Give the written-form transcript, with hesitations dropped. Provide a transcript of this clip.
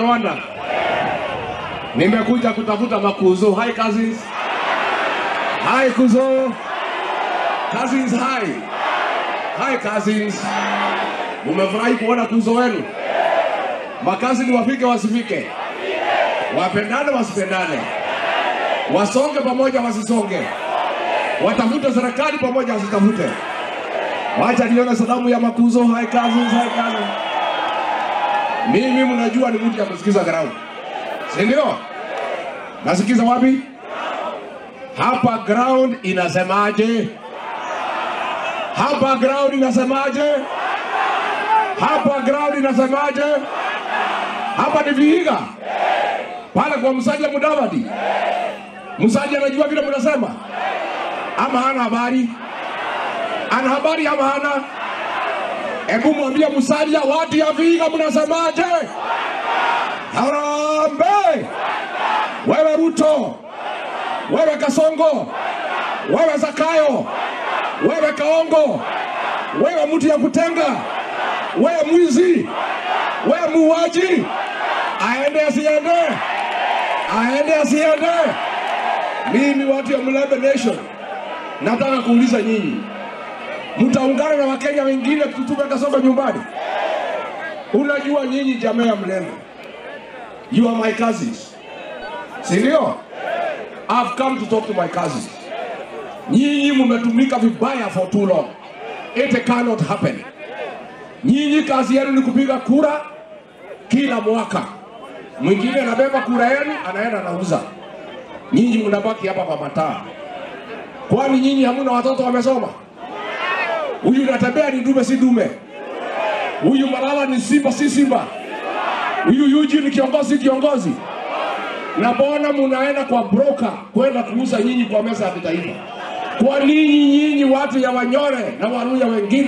Rwanda? Nimekuja kutafuta makuzo. Hi cousins. Hi kuzo. Cousins hi. Hi cousins. Mumefurahi kuona kuzo wenu? Makazi wafike wasifike? Wapendane wasipendane? Wasonge pamoja wasisonge? Watafute serikali pamoja wasitafute? Wacha nione salamu ya makuzo. Hi cousins, hi cousins. Mimi mnajua ni mtu ya kusikiza ground. Si ndio? Nasikiza wapi? Hapa ground inasemaje? Hapa ground inasemaje? Hapa ground inasemaje? Hapa ni Vihiga. Pale kwa Musalia Mudavadi. Musalia anajua vile mnasema? Ama hana habari? Ana habari ama hana? Hebu mwambie Musalia, watu ya Vihiga mnasemaje? Harambee! Wewe Ruto, wewe Kasongo, wewe Zakayo, wewe Kaongo, wewe mtu ya kutenga, wewe mwizi, wewe muuaji, aende asiende? Aende asiende? Mimi watu ya Mulembe Nation nataka kuuliza nyinyi, mtaungana na Wakenya wengine tutupe Kasongo nyumbani? Unajua nyinyi jamaa ya Mulembe, you are my cousins. Si ndio? I've come to talk to my cousins. Nyinyi mmetumika vibaya for too long. It cannot happen. Nyinyi kazi yenu ni kupiga kura kila mwaka. Mwingine anabeba kura yenu anaenda anauza. Nyinyi mnabaki hapa kwa mataa. Kwani nyinyi hamuna watoto wamesoma? Huyu anatembea ni dume si dume? Huyu Malala ni simba si simba? Huyu Eugene ni kiongozi si kiongozi? Na mbona mnaenda kwa broker kwenda kuuza nyinyi kwa meza ya kitaifa? Kwa nini nyinyi watu ya Wanyore na Waluya wengine